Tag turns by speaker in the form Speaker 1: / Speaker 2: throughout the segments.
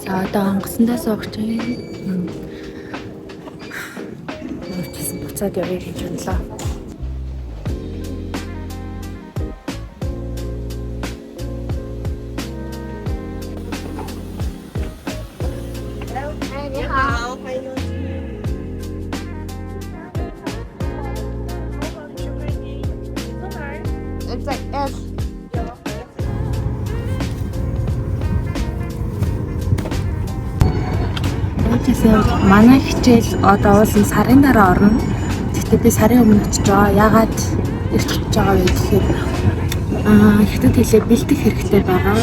Speaker 1: За, одоо онгоцондоо суух чинь. Өөрчлөсөн, буцаад явъя гэж бодлоо.
Speaker 2: It's like S.
Speaker 1: Өөрчлөсөн, манай хичээл одоо уулын сарын дараа орно. Гэхдээ би сарын өмнө очиж байгаа. Яагаад эрт очиж байгаа вэ гэхээр хятад хэлээ бэлдэх хэрэгтэй байгаа.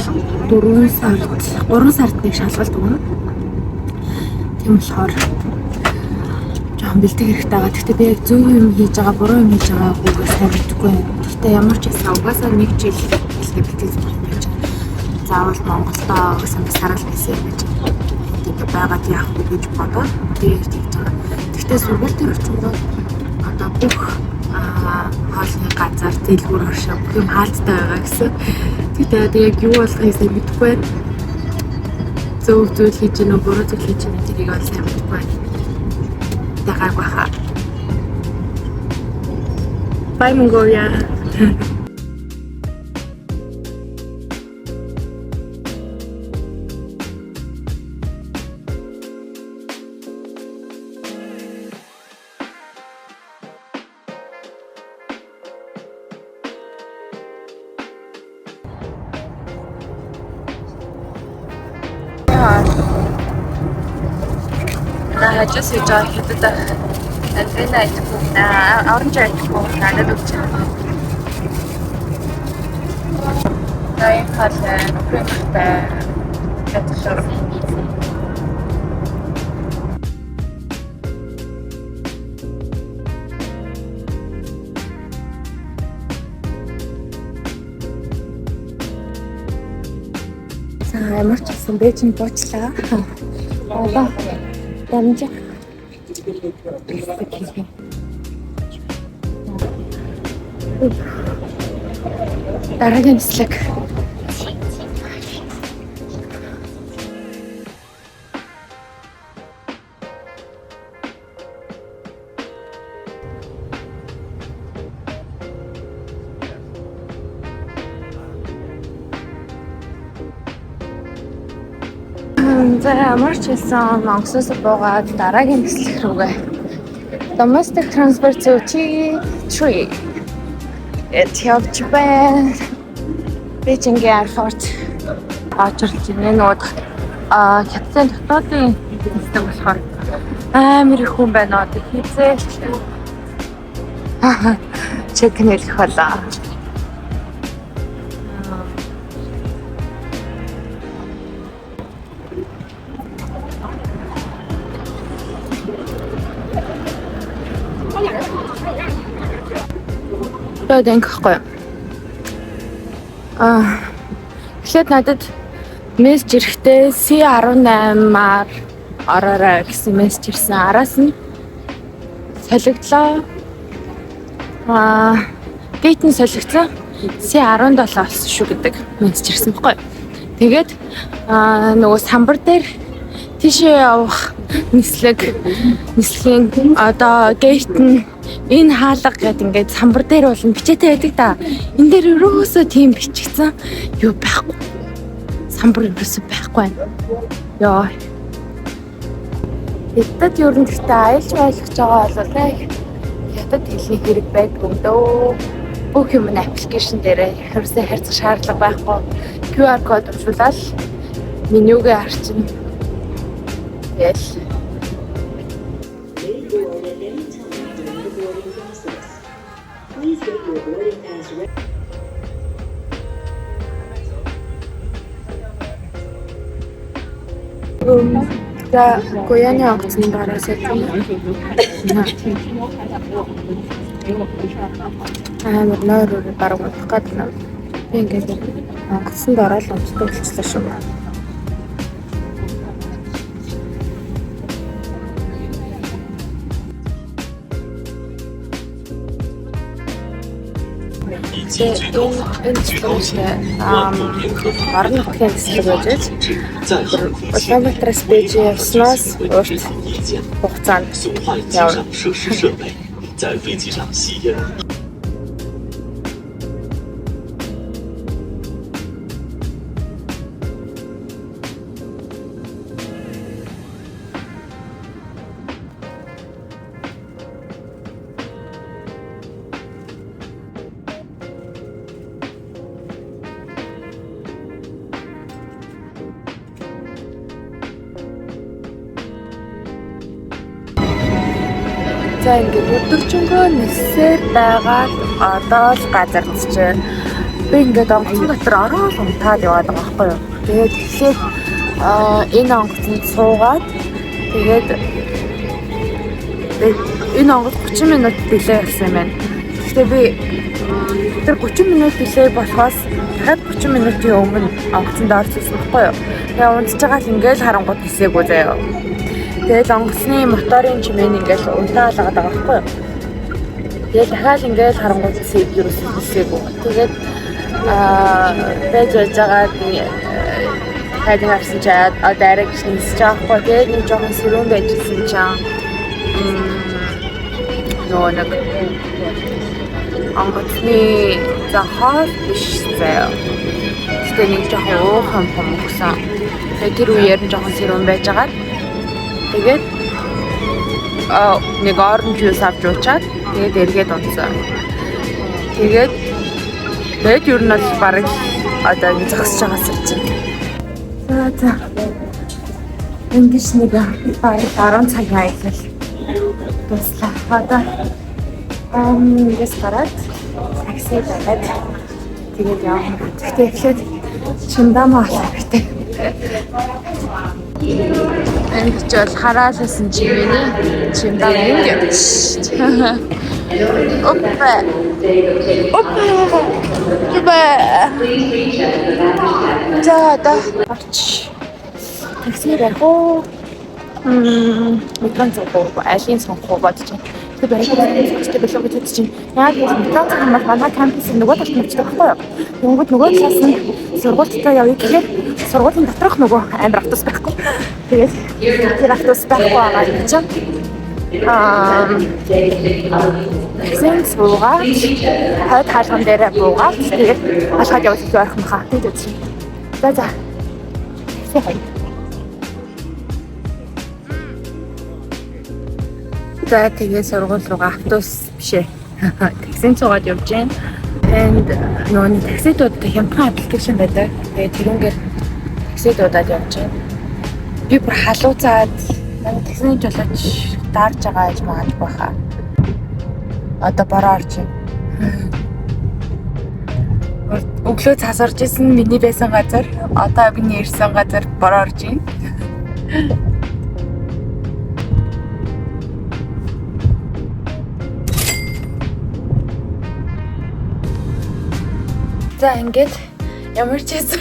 Speaker 1: 4 сард, 3 сард нэг шалгалт өгнө. Тийм болохоор жоохон бэлдэх хэрэгтэй байгаа. Гэхдээ би яг зөв юм хийж байгаа, буруу юм хийж байгаагүй сайн мэдэхгүй байна. Гэхдээ ямар ч байсан угаасаа нэг жил хэлээ бэлтгэж байж заавал Монголдоо угаасаа бас сарал байсан юм гэж тэгээд байгаад яах вэ гэж бодоод тэгээд тэгж байгаа. Гэхдээ сургууль дээр очингууд одоо бүх хоолны газар, дэлгүүр оршин бүх юм хаалттай байгаа гэсэн. Тэгээд одоо яг юу болохыг сайн мэдэхгүй байна. Зөв зүйл хийж гэнэ үү, буруу зүйл хийж гэнэ үү, тэрийг бол сайн мэдэхгүй байна. Дагааг баха. Bye, Mongolia. На хажаас хийж байгаа хятад Андрена идэхгүй наа, оранж идэхгүй надад өгч байгаа. Дай хал кремтэй ятшар. За, ямар ч гэсэн Бээжинд буучлаа. Одоо дамжих хэсэг хийх. Дараагийн нислэг. За, ямар ч байсан онгоцноос буугаад дараагийн нислэг рүүгээ. Domestic transfer to T3. Эт явж байна. Бээжингийн аэропорт очрлж байна. Нөгөө Хятадын дотоодын нислэг болохоор амар их хүн байна. Одоо хэзээ check нэлэх болоо. Тэгээд ингэхгүй. Эхлээд надад мессеж ирэхдээ C18-аар ороорой гэсэн мессеж ирсэн. Араас нь солигдлоо. Gate нь солигдсон. C17 болсон шүү гэдэг мессеж ирсэн баггүй. Тэгээд нөгөө самбар дээр тийшээ явах нислэгийн одоо gate нь энэ хаалга гэдэг ингээд самбар дээр болно бичээтэй байдаг да. Энэ дээр ерөөсөө тийм бичигдсэн юу байхгүй. Самбар ерөөсөө байхгүй байна. Йоо. Хятад ер нь гэхдээ аялж байлгаж байгаа бол яг хятад хэлний хэрэг байдгүй юм дөө. Бүх юм нь application дээр ерөөсөө харьцах шаардлага байхгүй. QR код уншуулаад менюгээ харчин. Тэгэл
Speaker 3: May board at any time during the boarding process. Please get your boarding pass ready.
Speaker 1: За, Гояны онгоцны дараа суусан. Амар нойр бараг унтах гээд байна. Би ингээд онгоцонд ороод унтдаг болчихлоо шүү. Энэ орон нутгийн нислэг байж Улаанбаатараас Бээжин явснаас урт хугацаанд явна. За ингээд өдөржингөө нисээр байгаа одоо л газар чинь би ингээд онгоцон дотор ороод унтаад яваад байгаа байхгүй юу. Тэгээд эхлээд энэ онгоцонд суугаад тэгээд энэ онгоц 30 минут delay болсон юм байна. Гэхдээ би тэр 30 минут delay болохоос дахиад 30 минутын өмнө онгоцонд орж ирсэн байхгүй юу. Тэгээ унтж байгаа л ингээд харангуут нисээгүй заяа. Тэгэл онгоцны моторын чимээ ингээл унтаалгаад байгаа байхгүй юу. Тэгэл дахиад ингээл харангуут ерөөсөө нисээгүй. Тэгээд байж байжгаад дахиад нэг харсан чи одоо арай гэж нисэж байгаа байхгүй. Тэгээд нэг жоохон сэрүүн байжсэн чинь нөгөө нэг онгоцны за хоол биш заяа. Гэтэ нэг жоохон уух юм өгсөн. Тэгээд тэр үеэр нь жоохон сэрүүн байжгаад тэгээд нэг orange juice авч уучаад тэгээд эргээд унтсан. Тэгээд ер нь бол бараг одоо ингэ зогсож байгаа сэрч байна. За. Ингэж нэг бараг 10 цагийн аялал дуслаа. Одоо ингээс гараад такси бариад тэгээд явна. Гэхдээ эхлээд Чимдама авах хэрэгтэй. Энд ч бол хараалсан чимээний Чимдама энд явж. Опа. Опа. Опа. За одоо орч. Такси барих уу? Метрон цуг уу? Айлын сонгох уу бодож байна. Тэгэхээр барих хэрэгтэй болов гэж бодож байна. Яг л метрон цуг юм бол манай кампусын нөгөө талд навчдаг байхгүй юу? Тэнгүүд нөгөө талаас нь сургуультаа явъя гэхээр сургуулийн доторх нөгөө амар автобус байхгүй. Тэгээд тэр автобус байхгүй байгаа юм чинь. Таксинд суугаад хойд хаалган дээр буугаад тэгээд алхаад явах илүү ойрхон хаа гэж бодсон. За. Такси хай. За тэгээд сургууль руугаа автобус биш ээ. Таксинд суугаад явж байна. Энд нөгөө таксидууд хямдхан аппликейшн байдаг. Тэгээд тэрүүнгээр таксид удаад явж байна. Би бүр халууцаад манай таксины жолооч даарж байгаа гэж магадгүй баха. Одоо бороо орж байна. Өглөө цас орж исэн миний байсан газар, одоо миний ирсэн газар бороо орж байна. За ингээд ямар ч байсан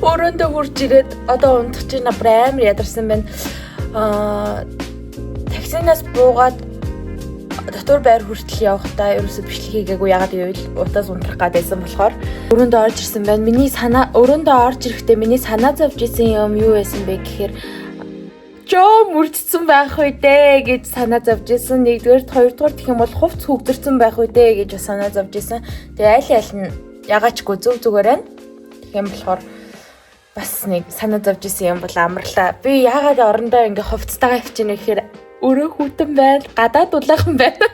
Speaker 1: өрөөндөө хурж ирээд одоо унтах чинь бүр амар ядарсан байна. Таксинаас буугаад дотор байр хүртэл явахдаа ерөөсөө бичлэг хийгээгүй, ягаад гэвэл утаас унтрах гад байсан болохоор өрөөндөө орж ирсэн байна. Миний санаа өрөөндөө орж ирэхдээ миний санаа зовж исэн юм юу байсан бэ гэхээр жоо мөрдсөн байх үү дээ гэж санаа зовж исэн. Нэгдүгээр, хоёрдугаар гэх юм бол хувц хөгдөрсөн байх үү дээ гэж бас санаа зовж исэн. Тэгээ аль аль нь ягаачгүй зөв зүгээр байна. Тэгэх юм болохоор бас нэг санаа зовж исэн юм бол амарлаа. Би яагаад орондоо ингээ хувцтайгаа явчихна гэхээр өрөө хүтэн байна, гадаад улаахан байна.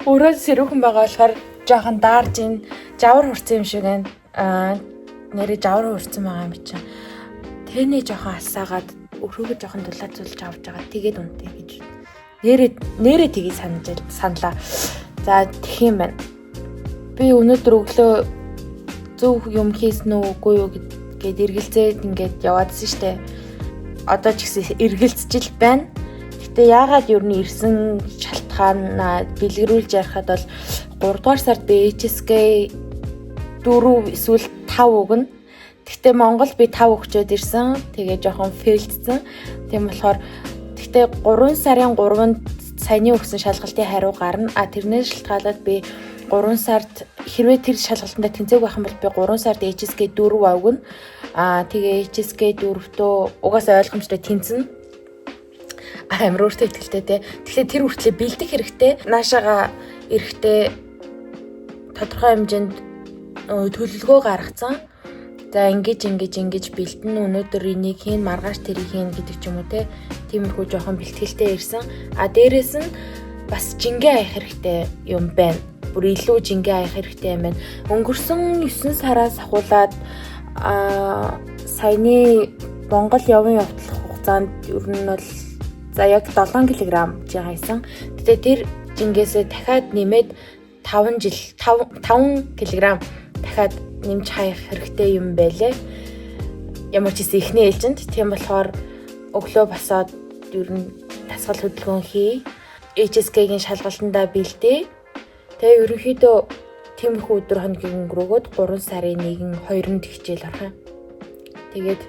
Speaker 1: Өрөө сэрүүхэн байгаа болохоор жоохон даарж ин жавар хурцсан юм шиг байна. Нэрээ жавар хурцсан байгаа юм чинь. Тэний жоохон алсаагаад өрөөгөө жоохон дулаацуулж авч байгаа. Тэгээд унтъя гэж. Нэрээ тгий саналаа. За тэгэх юм байна. Би өнөөдөр өглөө зөв юм хийсэн үү үгүй юу гэд эргэлзээд ингээд яваадсэн штэ. Одоо ч гэсэн эргэлзэж л байна. Гэтэ яагаад ер нь ирсэн шалтгаанаа бэлгэрүүлж ярихад бол 3 дугаар сард би HSK 4 эсвэл 5 өгнө. Гэтэ Монгол би 5 өгчөөд ирсэн. Тэгээ жоохон фейлдсэн. Тийм болохоор гэтэ 3 сарын 3-нд саяны өгсөн шалгалтын хариу гарна. А тэрнээс шалтгаалаад би 3 сард хэрвээ тэр шалгалтандаа тэнцээгүй байх юм бол би 3 сард HSK 4 авна. Тэгээ HSK 4-төө угаасаа ойлгомжтой тэнцэнэ, амар өөртөө итгэлтэй те. Тэгэхээр тэр хүртлээ бэлдэх хэрэгтэй. Наашаага эрэхтэй тодорхой хэмжээнд төлөвлөгөө гаргацсан. За, ингэж ингэж ингэж бэлтэн, өнөөдөр энийг хийн, маргааш тэрийг хийн гэдэг ч юм уу те. Тиймэрхүү жоохон бэлтгэлтэй ирсэн. А дээрэс нь бас жингээ хаях хэрэгтэй юм байна. Бүр илүү жингээ хаях хэрэгтэй юм байна. Өнгөрсөн 9 сараас ахуулаад саяны Монгол явын явдлах хугацаанд ер нь бол за яг 7 кг жин хайсан. Гэтэ тэр жингээсээ дахиад нэмээд 5 жил 5 5 кг дахиад нэмж хаях хэрэгтэй юм байлээ. Ямар ч гэсэн эхний ээлжинд, тийм болохоор өглөө босоод ер нь дасгал хөдөлгөөн хий. HSK-гийн шалгалтандаа бэлдээ. Тэгээ ерөнхийдөө тиймэрхүү өдөр хоногийг өнгөрөөгөөд 3 сарын 1 2-нд хичээл орох юм. Тэгээд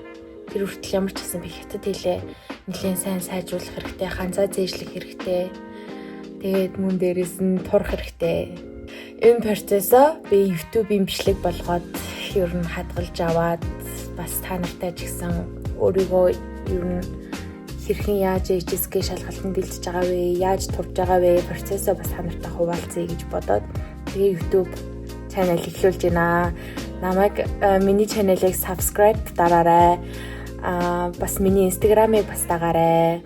Speaker 1: тэр хүртэл ямар ч гэсэн би хятад хэлээ нэлээд сайн сайжруулах хэрэгтэй, ханзаа зээжлэх хэрэгтэй. Тэгээд мөн дээрэс нь турах хэрэгтэй. Энэ процессоо би YouTube-ийн бичлэг болгоод ер нь хадгалж аваад бас та нартай ч гэсэн өөрийгөө ер нь хэрхэн яаж HSK шалгалтанд бэлдэж байгаа вэ, яаж турж байгаа вэ, процессоо бас та нартай хуваалцъя гэж бодоод тэгээ YouTube channel эхлүүлж байна. Намайг миний channel-ыг subscribe дараарай. Бас миний Instagram-ыг бас дагаарай.